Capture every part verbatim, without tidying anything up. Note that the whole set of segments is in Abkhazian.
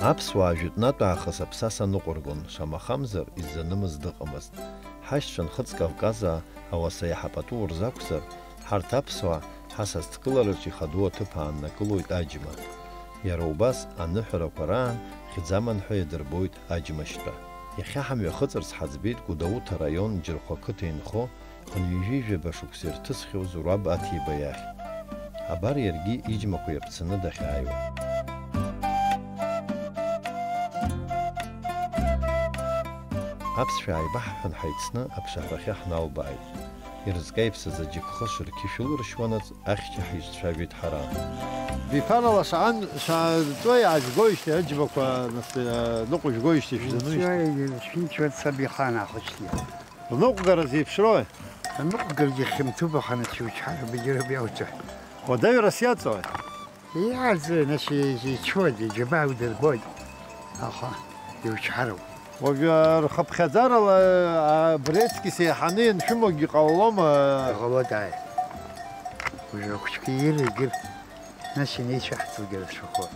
Аԥсуаа жәытәнатә аахыс аԥсаса ныҟәыргон, шамахамзар, иззанымыз дыҟамызт. Ҳашьцәа Нхыҵ Кавказаа ауаса иаҳа пату рзақәзар, ҳарҭ аԥсуаа ҳасасдкылараҿы ихадоу аҭыԥ ааннакылоит аџьма. Иара убас аныҳәарақәа раан хьӡаман ҳәа иадырбоит аџьмашьтәа. Иахьа ҳамҩахыҵырц ҳаӡбеит Гәдоуҭа араион Џьырхәа қыҭа инхо хынҩажәи жәаба шықәса ирҭысхьоу Зураб Аҭиба иахь. Абар иаргьы иџьмақәа иаԥцаны дахьааиуа. Аԥсшәа ааибаҳҳәан ҳаицны аԥшаҳәахьы ҳналбааит. Ирызкаиԥсаз аџьыкхыш рқьышә ылыршьуанаҵ ахьча ҳаицәажәеит ҳара. Биԥарала шаҟа шәааҵәо иаажәгоижьҭеи, аџьмақәа нас, ныҟәыжәгоижьҭеи шәзанужьҭеи? Шәынҵәа саб ихаан аахыччеит. Лныҟәгара зеиԥшрои? Аныҟәгарагьы хьанҭоуп, аха нас иучҳара бегьыраб иауҭа. Уадаҩрас иаҵои? Иааӡои, нас ицоит, иџьабаа удырбоит. Аха иучҳароуп. Уажәы рхыԥхьаӡарала, а, абри аҵкьыс еиҳаны ианшәымоугьы ҟалалома? Иҟалоит, ааи. Уажәы ахәыҷқәа ирагьыр, нас инеицәаҳҵогьы рацәахоит.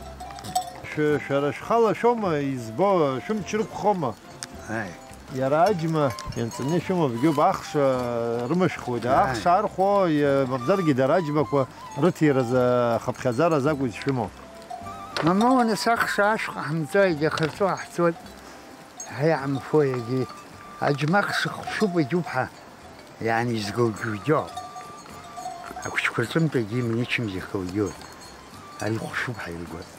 Шәы-, шәара шәхала шәоума избо, шәымч рықәхома? Ааи. Иара аџьма ианҵаны ишәымоу бгьоуп, ахш, а, рымышәхуеит. Ааи. Ахш архәо, и-, мамзаргьы дара аџьмақәа рыҭиразы, ахыԥхьаӡаразы акәу изшәымоу? Мамоу, нас ахш ашҟа ҳамҵои, иахырҵәо ҳцоит. Ҳаиаамфои егьи, аџьмахш хшуп егьуп ҳа, иаанизгылгьугьо. Ахәыҷқәа рҿынтәгьы имничымзи хылгьуи, ари хшуп ҳаиргоит.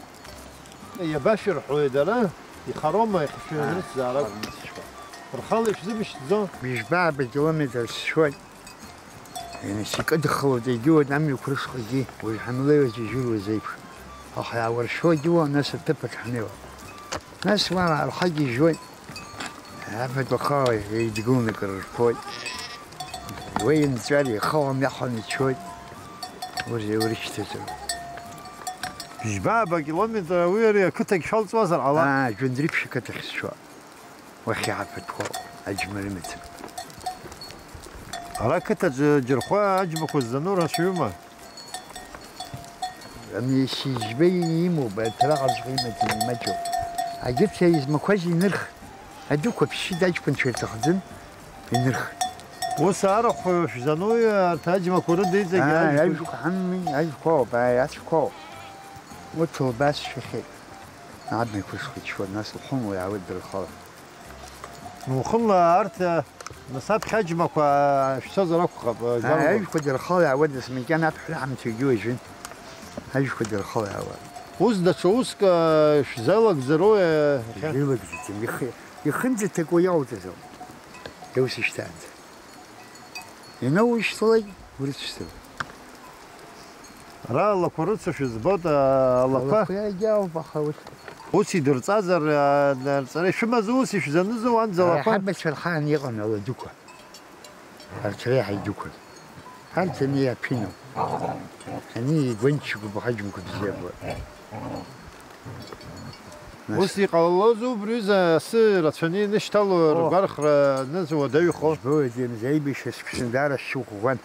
Иабашәырҳәои дара, ихароума, ихшыҩ анрыцзаара акәу? Быжьба-ааба километр сшьуеит. Нас икыдхалоит, егьиуеит амҩақәа рышҟагьы, уажә ҳанлеиуаз ижәылоз еиԥш. Аха иаауаршәуагьы уа, нас аҭыԥаҿ ҳнеиуа. Нас уа архагьы ижәуеит. Афатә ахала еидгыланы акыр рфоит. Уи инҵәар ихала мҩахәаны ицоит. Урҭ еиурышьҭаҵароуп. Бжьба-ааба километр уи ари ақыҭагь шәалҵуазар ҟалап. Аа, Џьондриԥшь ақыҭахь сшәо. Уахь иаҳаԥаҭәхо аџьма рымаӡам. Ара қыҭаҿы Џьырхәа аџьмақәа ззану рацәаҩума? Ами сиџьбеи имоуп, арҭ раҟаҵәҟьа имаӡам, имаҷуп. Агьырҭ измақәаз инырх, адәықәа ԥшьшьит, аҷкәынцәа ирҭахӡам, инырх. Ус арахә шәзануи, арҭ аџьмақәа рыда иҵегь? Ааи, ажәқәа? Ажәқәа ҳамами, ажәқәоуп, ааи, ацәқәоуп. Урҭ лбаасшәахьеит. Абнақәа шхәыҷқәа, нас лхәын уи аауеит дырхала. Уахынла арҭ, нас аԥхьа аџьмақәа шәцозар акәхап, ааи, жәлар. Ажәқәа дырхала иаауеит, нас макьана аԥҳәара ҳамҭагьы уажәын. Ажәқәа дырхала иаауеит. Ус даҽа уск, а, шәзалагӡароуи, а, иахьа? Илагӡаӡом, ихы-, ихынӡаҭакуа иалҵыз ауп. Иаус ишьҭаанӡа. Инаушьҭалак урыцәцом. Ара алақәа рыцу шәызбоит, а, алақәа? Алақәа иагьаауп, аха ус. Ус идырҵазар, а, нарҵара ишәымазу, ус ишәзанызу уанӡа алақәа? Ҳабацәа рхаан иҟан ала дуқәа. Арҭ реиҳа идуқәан. Арҭ ани иаԥиноуп. Ани игәанчақәа бӷаџьмақәа бзиақәа. Нас. Ус иҟалалозу убри ҩыза асы рацәаны инышьҭало, о, ргәархра нызуа даҩхо? Збоит, имза аибашьра сԥшын, даара сшьа ӷәӷәан.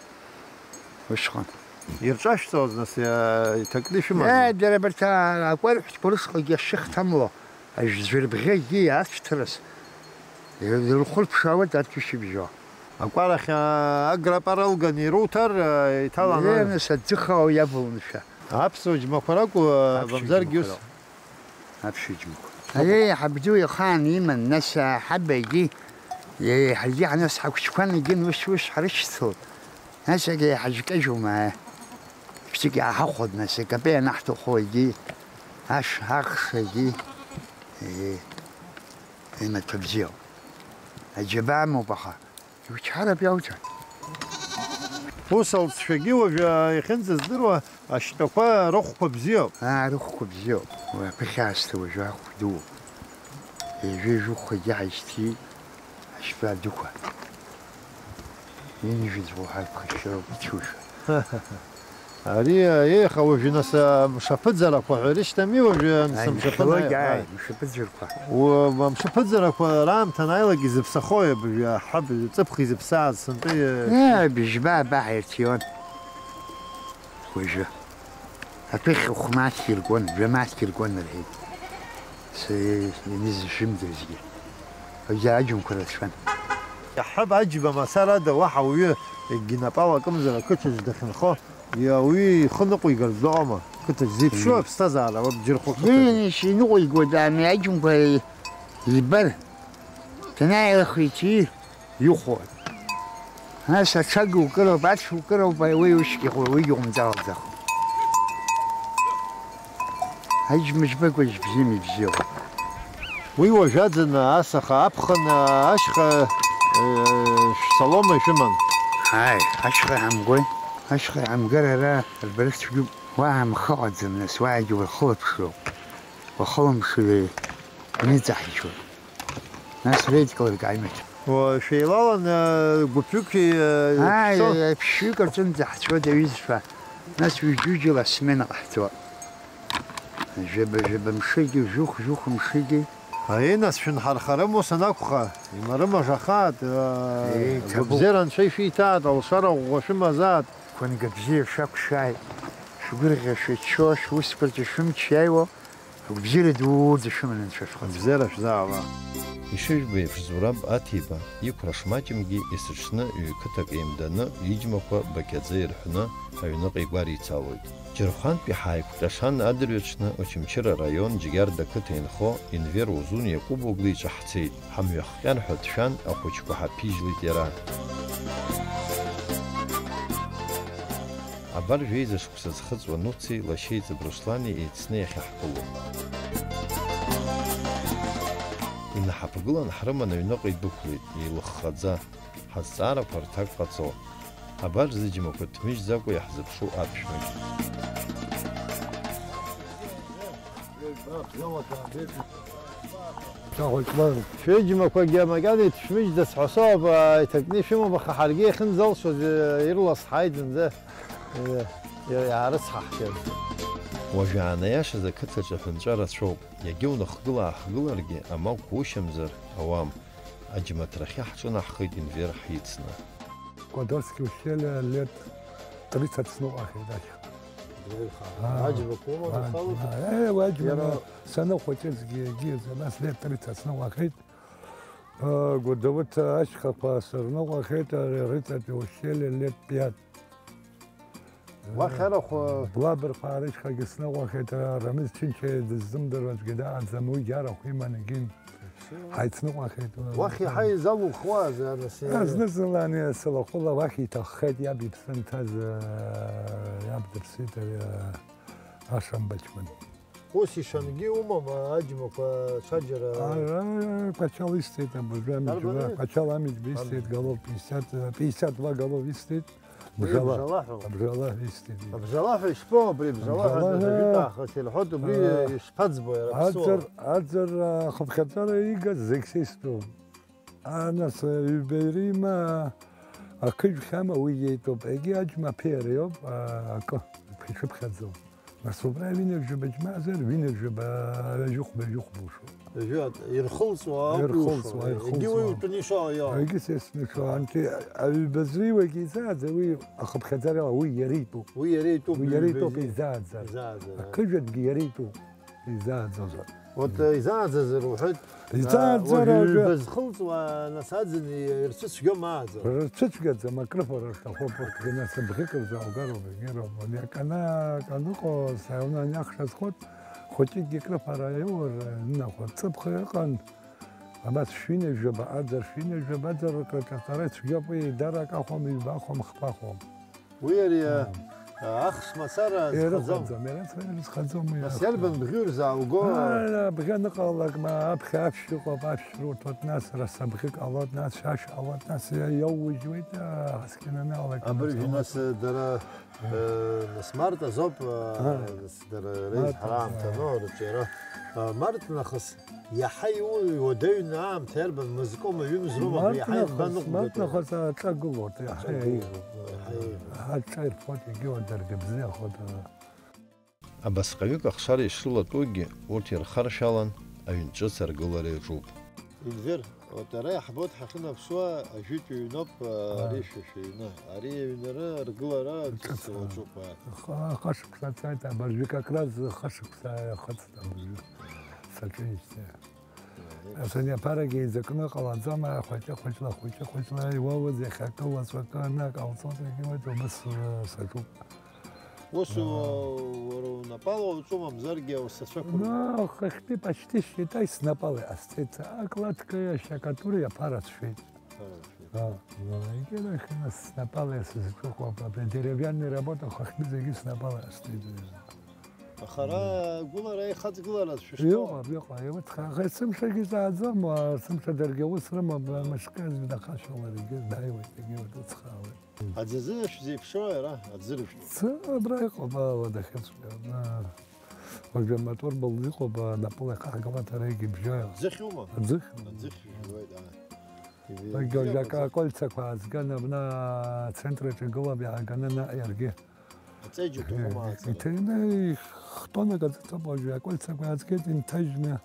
Усҟан. Ирҿашәҵоз, нас, иа-, иҭакны ишәымаз? Е, дара абарҭ а-, акәарҳәҭқәа рышҟагьы ашьыхҭамло, ажәӡәырбӷьагьы ацәҭарас ирхәырԥшаауеит арҭ ишьыбжьо. Акәарахь, а, аграпара ылганы ируҭар, а, иҭаланы. Е, нас аӡыхаау иавалон шәа. Аԥсуа џьмақәа ракәу, а, аԥсуа мамзаргьы ус? Џьмақәа ракәу. Аԥсуа џьмақәа. Аиеи, ҳабду ихаан иман, нас, а, ҳабагьы, еиҳагьы ҳнас ҳахәыҷқәа егьын ус-ус ҳрышьҭалт. Нас егьа иҳажәкажьума, а? Ԥшьык иааҳахәод, нас, акапеи анаҳҭахо егьи, ашә ахшагьы, еиеи, имаҭәа бзиоуп. Аџьабаа амоуп, аха. Иучҳаратә иауҭа. Ус алҵшәагьы уажәы иахьынӡаздыруа ашьтәақәа рыхәқәа бзиоуп. Аа, рыхәқәа бзиоуп. Уи аԥыхьа аасҭа уажәы ахә дууп. Ҩажәи жәохәқәагьы ҳаишьҭиеит ашьтәа адәықәа. Инжәыз уҳәа ԥхашьароуп ицушәа. Ари, еиха, уажәы нас, а, мшаԥыӡарақәа ҳәа ирышьҭами, уажәы, ааи, мшаԥын-, мшаԥыӡарақәа. Ааи. Уа, мшаԥыӡарақәа раамҭа анааилак изыԥсахои абыржәы аҳаб, ҵыԥх изыԥсааз сынтәа, э, Е, быжьба-ааба ҳаирҭиуан. Уажәы. Аԥыхьа хә-мааҭк иркуан, жәа-мааҭк иркуан рҳәеит. Са инызшәымдазгьы, абжьааџьынқәа рацәан. Иаҳҳәап, аџьба мацарада уаҳа ауаҩы егьи напала акымзар ақыҭаҿ дахьынхо, ауаҩы ихы ныҟәигартә дыҟоума? Қыҭаҿ зеиԥшроу Мм. аԥсҭазаара уаб џьырхәа қыҭаҿы. Дыҩны ишьҭа иныҟәигоит, ами аџьынқәа ибар, данааилахеит, ихәо. Нас аҽагьы укыроуп, ацә укыроуп, уи ушьҭихуа, уигьы ҟәымҵалӡахуп. Аџьмыџьбагәа ибзиам ибзиоу. Уи уажәаӡаны асаха аԥхын ашьха, э, шәсалома шәыман? Ааи, ашьха иҳамгои? Ашьха иҳамгар ара рбара цәгьоуп. Уаҳа амхы ыҟаӡам, нас уаагьы уахылаԥшроуп. Уахылымԥшыр, иныҵаҳжьуеит. Нас реидкыларк аимаҭәа. Уа, шәеилалан, э, гәыԥҩыки, э, Ааи, шәцо? Ԥшьҩык аҿынӡа ҳцоит, аҩызцәа. Нас ҩыџьа-ҩыџьала асмена ҟаҳҵо. Жәаба-жәаба мшыки, жәохә-жәохә мшыки. Аи, нас шәынҳархарым ус анакәха, имарым ажахаат, э, Еи, ҭабуп. Гәыбзиара анцәа ишәиҭаат, алшара ӷәӷәа шәымазаат. Қәынга бзиа шәақәшәааит. Шәгәырӷьа шәыччо, шәусқәа рҿы шәымч иаиуа. Агәабзиара дуӡӡа шәыманы анцәа шәхаҵа. Абзиара шәзаала. Ишыжәбо еиԥш, Зураб Аҭиба иқәра шмаҷымгьы есыҽны ҩ-қыҭак еимданы, иџьмақәа бақьаӡа ирҳәны, аҩныҟа игәарицалоит. Џьырхәантәи ҳааиқәҟьашан адырҩаҽны Очамчыра араион Џьгьарда ақыҭа инхо Енвер Озуниа Кубогла иҿаҳцеит. Ҳамҩахҟьар ҳәа дшәан, ахәыҷқәа ҳаԥижьлеит иара. Абар жәеиза шықәса зхыҵуа Нуци лашьеиҵб Руслани еицны иахьаҳԥыло. Инаҳаԥгылан, ҳрыман аҩныҟа идәықәлеит, еилыххаӡа. Ҳазҵаарақәа рҭак ҟаҵо. Абар зыџьмақәа ҭмыжьӡакәа иаҳзыԥшу аԥшәмагьы. Шәыџьмақәагьы макьана иҭшәмыжьӡац ҳәа соуп, иҭакны ишәымоуп, аха ҳаргьы иахьынӡалшоз, э, ирлас ҳааит зынӡа, э, иа-, иаарыцҳаҳшьаз. Уажәы анаиашаз ақыҭаҿы аҳәынҵәа рацәоуп, иагьа уныхгыла-аахгыларгьы амагә ушьамзар ауам. Аџьмаҭрахьы ҳҿынаҳхеит Енвер ҳицны. Гәадоцки ушьҭа лет тридцать сныҟәахьеит ашьха. Днаҩхаа. Аа. Аџьмақәа уман, аа, ухалоит? Э, уаџьма, иара, саныхәыҷызгьы, егьиз, нас лет тридцать сныҟәахьеит. Э, Гәдоуҭа ашьхақәа сырныҟәахьеит, ари Риҵатәи ушьҭа лет пять. Уахь арахә, э, Блабырхәаа рышьхагьы сныҟәахьеит, э, Рамиз Чинча дыззымдыруа аӡәгьы дааӡам, уигьы арахә иман егьин. Ҳаицныҟәахьеит. Уахь иаҳа изалухуаз, анас, а, зны-зынла ани сылахәыла уахь иҭаххеит, иаб иԥсы анҭаз, иаб дыԥсит, ари, а, Ашамба ҷкәын. Ус ишангьы умам, аџьмақәа ҽаџьара. Ара Кәачал исҭеит, абыржәы амиџьба, Дарбану? Кәачал амиџьба исҭеит, Амиџьба. Голов пятьдесят, пятьдесят два голов исҭеит. Уи Бжала. Бжала ҳәа. Бжала исҭеит. Бжала ҳәа ишԥоу абри, Бжала ҳәа Бжала ҳәа. Ажәытә аахыс ирҳәоит, убри, аа, ишԥаӡбо иара аԥсуара? Аӡыр, аӡыр, а, хыԥхьаӡара иигаз зегь са истәу. А, нас, а, ҩба ирима, а, ақыжәхьама уи иеитәуп. Егьи аџьма аԥеиара иоуп, а, акы, ишыԥхьаӡо. Нас убра ҩынҩажәаба џьмазар, ҩынҩажәаба, жәохәба, жәохәба ушоуп. Жәа-, ирхылҵуа ауп. Ирхылҵуа, иушо. Егьи уи ирхылҵуа. Утәаны ишо, ио. Егьыс есмышо, анти аҩбазыҩ уагьы изааӡа уи ахыԥхьаӡара уи иара итәуп. Уи иара итәуп, уи иара итәуп ҩбазыҩ. Изааӡар. Изааӡар, а. Ақыжәатәгьы иара итәуп. Изааӡозар. Вот, э, изааӡазар уҳәеит. Изааӡар, уажәы уажәы. Ҩба зхылҵуа, нас аӡын ирцәыцәгьома аӡын? Рцәыцәгьаӡам, акрыфара рҭахуп урҭгьы, нас бӷьык рзааугароуп, егьироуп. Ани акана, каныҟоу, саҩны ани ахша зхоит, хәыҷыкгьы крыфара иоур, нахәа ҵыԥх ыҟан, абас шәинажәаба аӡар, шәинажәаба аӡар ркрыҿаҵара ицәгьоуп, уи еидарак ахәом, ҩба ахәом, хԥа ахәом. Уи ари, аа, а, ахш мацара зхаӡом. Ирыхәаӡом, ирыцҳа-, ирызхаӡом уи. Нас ахш. Иарбан бӷьы рзаауго? Аа, бӷьы аныҟалалак, ма аԥхьа аԥшә ыҟоуп, аԥшә руҭоит, нас раса бӷьы ҟалоит, нас шәашә ҟалоит, нас иа-, иоужьуеит, аа, ҳаскьананы алак. Абыржәы нас, нас, дара, аа, э, нас март азоуп, аа, аа, нас дара реизҳара аамҭа, аа, ану, рҿиара. Аа, март нахыс Иаҳа иу-, иуадаҩны аамҭа иарбан, мызкоума, ҩымз роума, иаҳа нахыс, избан ныҟәгатәу? Март нахыс аҿа гылоит, иаҳа, аҿа гылоит, иаҳа, иаҳа. Аҿа ирфоит, егьиуа даргьы бзиахоит. Абасҟаҩык ахшара ишрылатәоугьы, урҭ ирхаршәалан, аҩн ҿыц аргылара иаҿуп. Енвер, вот ара иаҳбоит ҳахьынаԥшуа ажәытә ҩноуп, а, ари шәа шәыҩны. Ари аҩныры аргылара ҿыц, ҿыц, а, уаҿуп, а. Ха-, хашықәса ҵааит, абыржәы как раз хашықәса иахыҵт абыржәы. С Аҿынчӡа. Ас ани аԥарагьы еизакны ҟалаӡом, хәыҷы-хәыҷла, хәыҷы-хәыҷла иуоуз иахьакы уаҵәакы ана ҟалҵоит, егьи уаҵәы убыс, э, саҿуп. Ус, аа, уара унапала уаҿу, мамзаргьы ауасацәақәа рҿы? Ну, хыхьтәи почти считай снапала иҟасҵеит. Акладкеи ашьакатуреи аԥара сшәеит. Аԥара сшәеит. Аа, ну, егьи нахь нас снапала исызҿыхуп, абри деревянный работа хыхьтәи зегьы снапала иҟасҵеит. Аха ара гәылара, аихаҵгылара шәышьҭоуп? Иҟоуп, иҟоуп, иуцха-, аха есымшагьы иҵааӡом, уа, есымша даргьы аус рымоуп, мышкы аӡә дахашәаларгьы дааиуеит, егьи уаҵәы ицхраауеит. Аӡы азы шәзеиԥшрои ара, аӡыржәтә? Цы, абра иҟоуп, ала дахьыҵәҟьа, абра. Уажәы амотор былӡ иҟоуп, а, напыла ихаҳгалоит, ара егьыбжьои. Аӡыхьума? Аӡыхь. Аӡыхь жәуеит, аа. Уажәы, уажәы акы акольцақәа аазган, абна ацентр аҿы игылоуп, иааганы наҟ иаргьы. Аҵеиџьыку ума ааҵара? Иҭыҩны ихтәы агаӡа ҭоуп уажәы, акольцақәа аазгеит инҭажьны.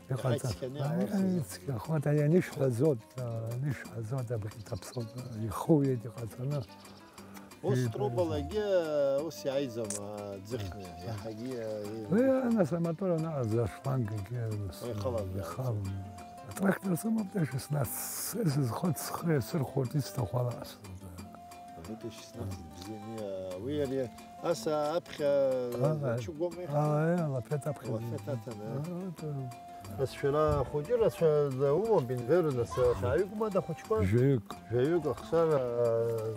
Иҟаҵа-, ицқьаны иҟалаз. Ицқьахоит, ари анышәҳәа азот, анышәҳәа азот абӷьыҭ аԥсоуп, ихууеит иҟаҵаны. Ус трубалагьы ус иааиӡом, аӡыхьны, иаҳагьы, уи, нас, амотор анаҟаз ашлангагьы, уи ихалан, ихалан. Атрактор сымоуп, шестнадцать, сызхоит, схы иасырхәоит, исҭаху ала асҭоит. Абри шестнадцать бзианы, уи ари ас аԥхьа, ага, чугом ихьӡ? Ага, лафет аԥхьа. Лафет аҭаны, а? Ага. Нас шәара хәыҷы рацәа умоуп, Енвер, нас, шәааҩык ма дахәыҷқәа? Жәаҩык. Жәаҩык ахшара,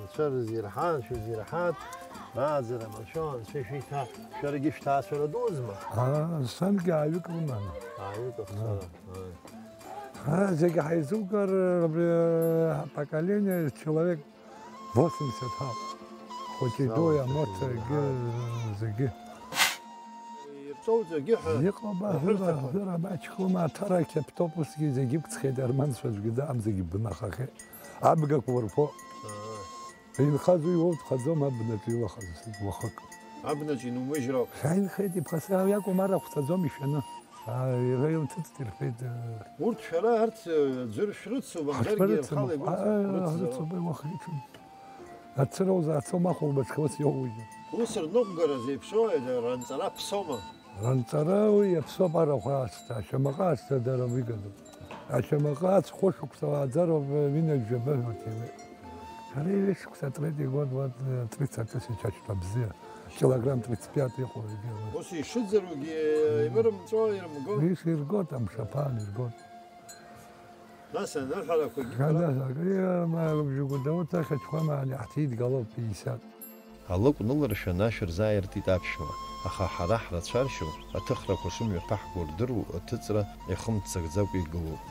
анцәа рзирҳан, шәызирҳан, рааӡара аманшәала анцәа ишәиҭа, шәарагьы шәҭаацәара дуӡма? Аа, сангьы ааҩык лыман. Ааҩык ахшара, аа. Аа, зегьы ҳаизугар, абри, поколение человек восемьдесят ҳауп. Хәыҷи дуи, амоҭа, егьи, зегьы. Ирҵоуҵәҟьагьы ҳәа. Иҟоуп, аҳәыра, аҳәыра маҷк ума, аҭара қьаԥҭоуп, усгьы зегьы ықәҵхьеит, арманцәа аӡәгьы даам, зегьы бнахахьеит. Абгақәа урԥо. Инхаз уи уоутәхаӡом, абнаҿ илахаз уахык. Абнаҿ инумыжьроуп. Шәааинхеит, иԥхасра иакәым, арахә цаӡом ишәаны. Аа, иара илҭыҵт, ирҳәеит, э, урҭ шәара арҭ, э, аӡәыр шәрыцу, мамзаргьы рхала игәырҵ-, аа, рыцзароуп. Рыцуп, уахиҿы. Ацыра узаацом, ахәылбыҽха ус иоуижьҭеи. Ус рныҟәгара зеиԥшроу, э, ранҵара ԥсома? Ранҵара уи иаԥсоуп, арахә аасҭа, ашьамаҟа аасҭа дара уигадоуп. Ашьамаҟа ацә хәышықәса уааӡароуп, э, ҩынҩажәаба ҳәа уҭиуеит. Ари ҩышықәса атрет игон, вот, э, тридцать тысяч ачба бзиа, килограмм тридцать пять иҟоу егьи. Ус ишыӡырҩгьы, э, ирымҵәо, ирымго? Иширгоит, амшаԥан иргоит. Нас аныҳәарақәагьы. Ҳәа, нас акы, э, ма, рыбжьы гәыдоуҭа, хьачқәа маани ҳҭидгалоуп, пятьдесят. Алыкә ныларшәаны ашә рзааиртит аԥшәма, аха ҳара ҳрацәаршьо, аҭыхрақәа шымҩаԥаҳго рдыруа аҭыҵра иахымццакӡакәа игылоуп.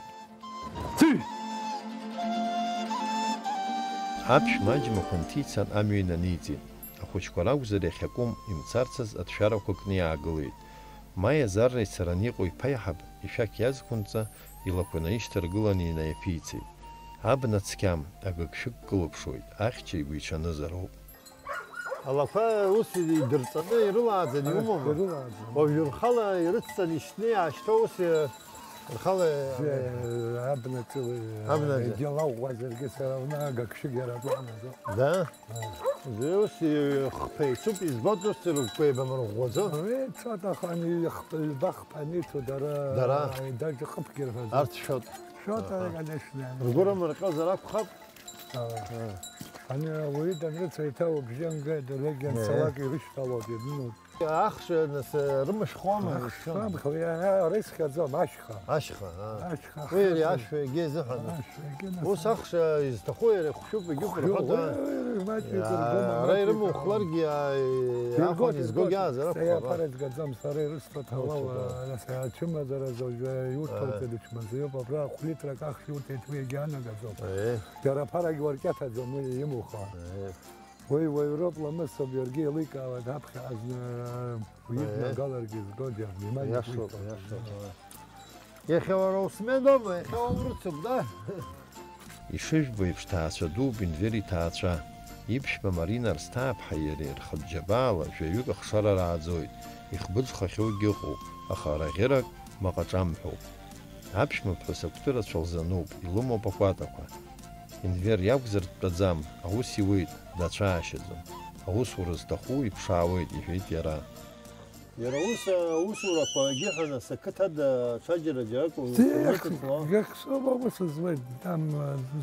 Аԥшәма аџьмақәа нҭицан амҩа инаниҵеит. Ахәыҷқәа ракәзар иахьакәым имцарцаз аҭшәарақәа кны иаагылеит. Ма иазарра ицараны иҟоу иԥа иаҳаб ишәақь иазқәынҵа илақәа наишьҭаргыланы инаиаԥицеит. Абна цқьам, агыгшәыг кылыԥшуеит, ахьча игәиҽанызароуп. Алақәа ус идырҵаны ирылааӡаны иумоума? Ирылааӡаны. Уажә рхала ирыцҵаны ишьҭны иаашьҭоу ус, э, рхала, э, абнаҿы, э, абнаҿы. Егьа лаӷәӷәазаргьы сара уна агыгшәыг иара атәы амаӡам. Да? Э. Уи ус, э, хԥа ицуп, избоит ус рыгәқәа еибамырӷәӷәаӡо. Уи цоҭа хани хԥа, ҩба хԥа аниҭо дара, дара. Даже ҟыԥгьы рҳәаӡом. Арҭ шәоит. Шәоит, аха, конечно. Ргәы рымырҟьозар акәхап. Ани ауаҩы данрыцәа еиҭа убжьы ангеит, дырҩегь, э, ианцалак ирышьҭалоит, ирнут. Ахш, нас, рымышәхуама? Ахш, ишьҭан. Амхра, иа-, иа-, ара исхьаӡом, ашьха. Ашьха, аа. Ашьха. Уи ари ахшәа. Ашәа егьа изыҳәан. Ашәа егьа, нас. Ус ахш изҭаху иара ихәшәуп, егьуп, хәшәуп, рҳәоит, уи, аа. Уи, уи, уи, маҷҩык, иа, ргәы ара мааҭ ирымухларгьы, иҭахуп. Иа-, иргоит, ахәан изгогьы иргоит. Аазар акәхап, аа. Сара иаԥара згаӡам, сара ирысҭоит, ҳауала, ус, аа. Нас ачымазара зоуҩы иуҭоит, аа. Ирычмазаҩуп, абра хә-литрак ахш иуҭеит, уи егьаанагӡом. Е. Џьара аԥарагь уаркьаҭаӡом, уи имуха. Е. Уи уаҩроуп, ламысуп, иаргьы еиликаауеит, аԥхьаҟа зны, э, уиднагаларгьы згоит, иа, внимание. Иашоуп, иашоуп, ы. Иахьа уара усменоума, иахьа уаурыцуп, да? Ишыжәбо еиԥш, ҭаацәа дууп Енвер иҭаацәа. Иԥшәма Марина Арсҭааԥҳаи иареи рхатә џьабаала жәаҩык ахшара рааӡоит, ихбыџхахьоугьы ыҟоуп, аха раӷьырак маҟаҿамҳәоуп. Аԥшәмаԥҳәыс акәты рацәа лзануп, илымоуп акәатақәа. Енвер иакәзар дтәаӡам, аус иуеит, дацәаашьаӡом. Аусура зҭаху иԥшаауеит, иҳәеит иара. Иара ус аусурақәа агьыҳәа, нас, ақыҭа ада ҽаџьара џьарак Ди, уныҵыхуа. Иахсоуп аус зуеит, там,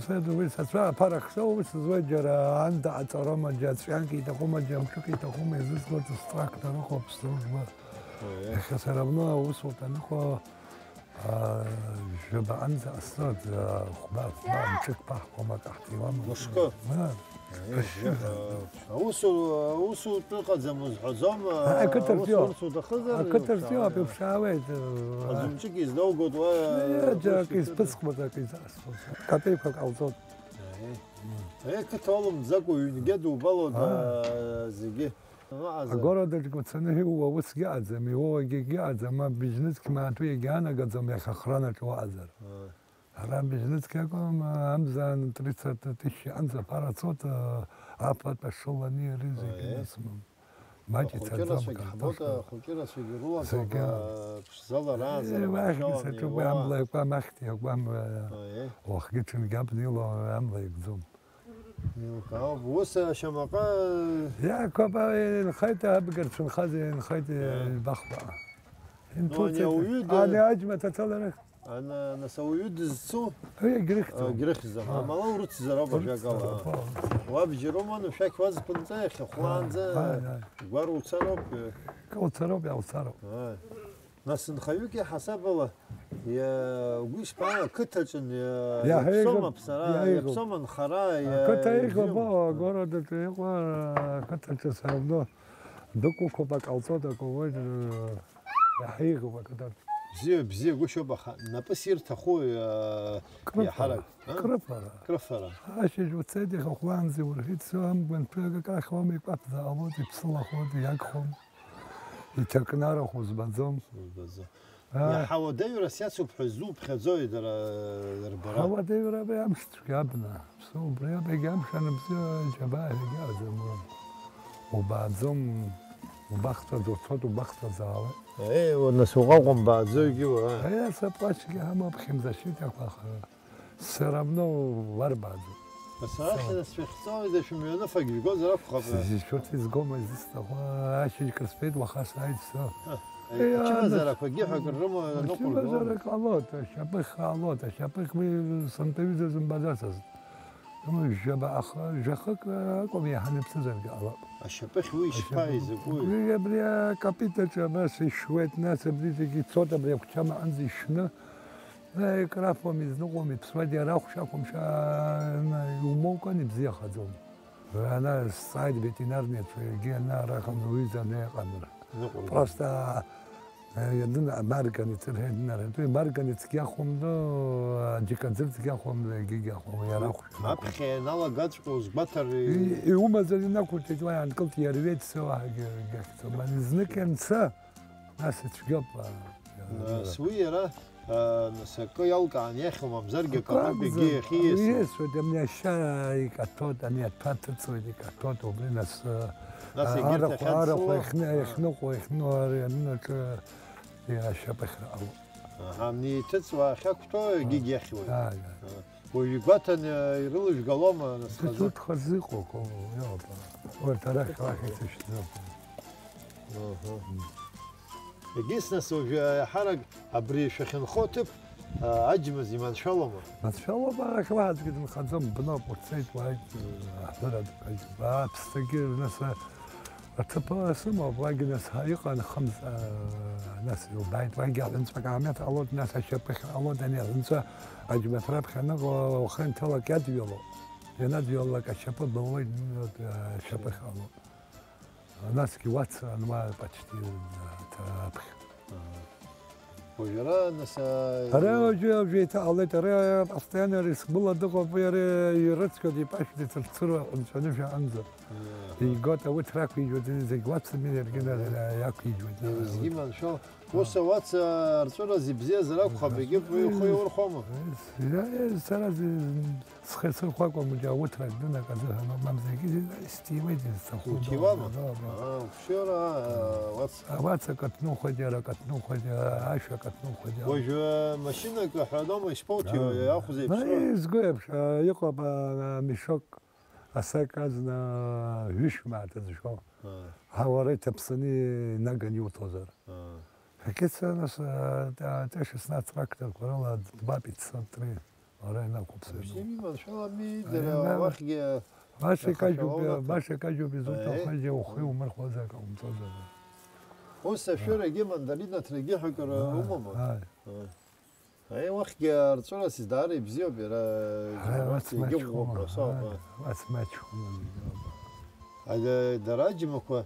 зуеит, уи сацәа аԥара хсоу ус зуеит, џьара аанда аҵарома, џьа ҵәҩанк иҭахума, џьа мҿык иҭахума, изызгоит, страхҭа рыхоуп, служба. Ое. Иахьа сара абну аусурҭа аныҟоу, а, жәабаҟанӡа ҟасҵоит, а, хәба, хәба, мҿык ԥаҳҟома, каҳҭиуама. Мышкы. Ма. Аус, аусутә ыҟаӡам узҳәаӡом, ақыҭарҭиоуп. Аус урҭ уҭахызар, ақыҭарҭиоуп, иуԥшаауеит. Иуԥшаауеит. Аӡә мҿык изноугоит, уа, аиеи, ус џьаракы ишәыхьӡу. Изԥысхуеит, акы изасуеит. Капеиқәак ҟалҵоит. Аиеи. Аиеи, қыҭа уалымӡакәа, ҩнгьы дубалоит, аа, зегьы. Ыҟаӡам. Агородаҿ уцаны иууа усгьы ыҟаӡам, иууагьы ыҟаӡам, ма быжьныцқь маатәы иагьаанагаӡом, иахьа охранаҿ уаҟазар. Аа. Ара быжьныцқьа акәым, амза тридцать тысяч анӡа аԥара цоит, аԥатәа шылани ари зегьы. Аиеи. Нас, м-, маҷ ахәыҷы ицаӡам, рацәагь ҳбоит, картошка. Ахәыҷы рацәагь рулақәа, зегьы. Ԥшӡала раазар, Е, уахь амшала саҿуп, иауа. Амла иакуам, ахьҭа иакуам, Аиеи. Уахгьы-ҽынгьы абна илоу амла иакӡом. Еилкаауп. Ус ашьамаҟа Иақәаба инхеит, абгарцәа нхаӡа инхеит, Аиеи. Бахба. Ну, ани ауаҩы да- Ани аџьма ҭаҭаларахь. Ана-, нас ауаҩы дызцу? Уи агьрыхьӡом. Агьрыхьӡом. А. Амала урыцзар ауп ажәакала. Урыцзар ауп, а. Уабџьарума, ну, шәақь уазԥынҵа, иахьа хәлаанӡа Ааи, ааи. Гәар уцароуп, э. Уцароуп, иауцароуп. Ааи. Нас нхаҩык иаҳасаб ала, иа-, угәы ишԥаа, ақыҭаҿын, иа-, Иаҳа иаԥсома иӷьуп, аԥсара, иаҳа иӷьуп. Иаԥсома анхара, иа-, Ақыҭа иӷьуп, ибзиоума? О, агородаҿы иҟоу, ақыҭаҿы сарбно дәык уқәуп, ак ҟалҵоит, ак уоуеит, Иаҳа иӷьуп ақыҭан. Бзиа, бзиа гәышьоуп, аха напы сирҭаху, э, Крыфара, иаҳарак, а? Крыфара. Крыфара. Ашьыжь уцеит, иахьа хәлаанӡа иурҳәит, сыламгәа нҭәык акрахьуама, икәаԥӡа ҟалоит, иԥсылахоит, иагхом. Иҭакнарахә узбаӡом. Узбаӡом. А. Иаҳа уадаҩрас иацуп ҳәа зуԥхьаӡои дара рбара? Ҳауадаҩра абри амш цәгьа абна. Ԥсоу убри абагь амш аныбзиа џьабаа ҳәагьы аӡам. Убааӡом, убахҵәаӡа уцоит, убахҵәаӡа аауеит. Еи, уа, нас уҟаҟа мбааӡоигьы уара. Аиа, сапҟәашьгьы ҳамоуп, хьымзашьҭиақәа ахара. Все равно уарбааӡом. Нас арахь, нас шәахьҵоуи, да шәымҩаныфагь жәгозар акәхап. Сшәырҭ изгома изысҭаху, ашьыжь крысфеит, уаха сааит, все. Ха, Еи, ачымазарақәагьы ҳәа акыр рымоу аныҟәыргома? Ачымазара ҟалоит, ашьапыхь ҟалоит, ашьапыхь уи сынтәаҩыза зымбаӡацызт. Ҩажәаба аха, жәахык акәым, иаҳаны иԥсызаргьы ҟалап. Ашьапыхь уи ишԥа, Ашьапыхь изакәи? Уи абри акапитаҿы абас ишуеит, нас абри зегьы ицоит, абри агәчама аҟынӡа ишьны, егькрафуам, изныҟәом, иԥсуеит, иара ахәшә ақәымшәа, ана, иумоукәан ибзиахаӡом. Ана сҵааит ветеринарниацәа, егьи ана араҟа уҩыза ана иҟамыр. Ныҟәыргома? Просто Ианын амарганец рҳәеит, нарҳәеит, уи амарганецгьы ахәом, аџьыкаӡырӡгьы ахәом, егьигьы ахәом, иара ахәшә. Аԥхьа ианалагаҵәҟьоу згәаҭар. И-, иумазар инақәырҵеит, уа иаанкылт, иарҩеит, сыуаагьы ргьахьӡом. Знык ианца, нас ицәгьоуп, а, Нас уи иара, а, нас акы иалкаан иахьуа, мамзаргьы акы акы акәымкәа егьи иахьиасуа. Ииасуеит, ами ашьа икаҭәоит, ами аҭәа ҭыҵуеит, икаҭәоит, убри нас, а, Нас егьырҭ арахә, ахьадсыло, арахә а. Иахьны-, иахьныҟәо, иахьныҟәо, ари анынаҿы Иара ашьапыхьра ҟалоуп. Аҳа, амни иҭыҵуа ахьақәҭәоу егьигь иахьуеит. Ааи, ааи. Уажә игәаҭаны ирылыжәгалома, нас, хазы? Урҭ хазы иҟоуп, иоуп. Урҭ арахь, арахь ицышәӡом. Аҳа. Егьыс, нас, уажәы аиҳарак абри шәахьынхо аҭыԥ, а, аџьмаз иманшәалома? Маншәалоуп, арахь уаҳа аӡәгьы дынхаӡом, бноуп, уцеит, уааит, аҳәыра, аԥсҭагьы, нас, Аҭыԥ сымоуп, уагь нас иҟан хымз, а, нас илбааит, уагь аҳәынҵәак аамеҭ ҟалоит, нас ашьапыхь ҟалоит, ани аҳәынҵәа аџьмаҭ раԥхьа аныҟоу, ухы анҭалак иадҩало, ианадҩалалак ашьапы былуеит, а, ашьапыхь ҟало. Насгьы уацран уа почти, а, аԥхьа. Уажәы ара, нас, а, Ара уажәы, уажәы еиҭаҟалеит, ара постоянно ари сгәыла дыҟоуп, уи ара ирыцқьоит, ипашәда ицырцыруа, ҟәынҵәаны шәаанӡа. Аҳа. Игоит, ауҭра ақәижьуеит, зегь уацами иаргьы, нас, иақәижьуеит. Изгьы маншәал. Ус ауаца арҵәыра зыбзиазар акәхап, егьырҭ уи ихы иаурхәама? Сара зи-, Схы сырхәакәа мыџьа ауҭрак дынак азыҳәан ауп, мамзаргьы стиуеит изҭаху. Уҭиуама? Ноба, ноба. Аа, уԥшьора, аа, уац. Ауац акаҭнухуеит, иара акаҭнухуеит, ашә акаҭнухуеит, иара. Уажәы машьынак аҳәаноума ишԥауҭиуа, Ааи. Иахәзеи, Ааи, ԥшьора? Изго еиԥш, аа, иҟоуп, аа, мешок асак азна ҩышә мааҭ зшәо. Ҳа уара иҭаԥсаны инаган иуҭозар. Ҳәагьы цаны, т шестнадцать тракторқәа рыла дбап иццап три. Ара инақәыԥсоит. Абжьы иманшәалами, дара уахьгьы Баша икажьуп, баша икажьуп, изуҭаху Еи. Џьа ухы иумырхуазар, ҟаумҵозар. Ус ашәырагьы, мандаринаҭрагьы ҳәа акры Ааи, умоума? Ааи. Аи, уахьгьы арҵәырас даара ибзиоуп, иара Ааи, џьармаҭ уац егьыӷәӷәоуп, маҷхәума, ҳәа соуп. Ааи, уац маҷхәума. Ада-, дара аџьмақәа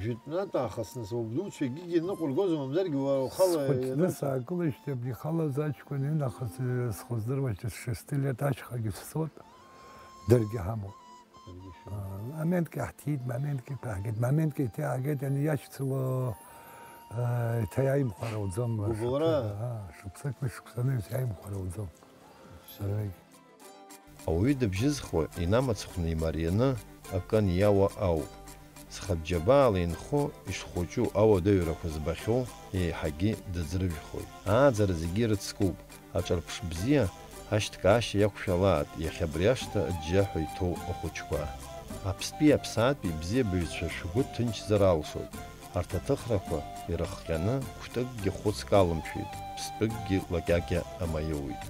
Жәытәнатә аахыс нас уабдуцәа егьигьы ныҟәыргозар, мамзаргьы уара ухала Схәыҷны ианырҵо. Саагылеижьҭеи абни ихалаз аҷкәын инахыс, э, схы здыруашәа, шестилет ашьхагьы сцот, даргьы ҳамоуп. Даргьы шәымоуп. А, моментк иаҳҭиит, моментк иҭаҳгеит, моментк иҭаҳгеит, ани иашьцыло, э, иҭаиааимхәар ауӡом, Гәыбылра. Шықәса, а, шықәсыки шықәсаны иҭаиааимхәар ауӡом. Даргьы. Ауаҩы дыбжьызхуа, инамыцхәны имарианы акы аниауа ауп. Зхатә џьабаала инхо, ишхәыҷу ауадаҩрақәа збахьоу еиҳагьы дыӡрыжәхоит. Ааӡара зегьы ирыцкуп, аҿырԥш бзиа, ашьҭкаашьа иақәшәалааит иахьа абри ашҭа аџьџьаҳәа иҭоу ахәыҷқәа. Аԥстәи аԥсаатәи бзиабаҩцәа шәгәы ҭынчзар алшоит. Арҭ аҭыхрақәа ирыхҟьаны кәтыкгьы хәыцк алымшәеит, ԥстәыкгьы лакьакьа амаиоуит.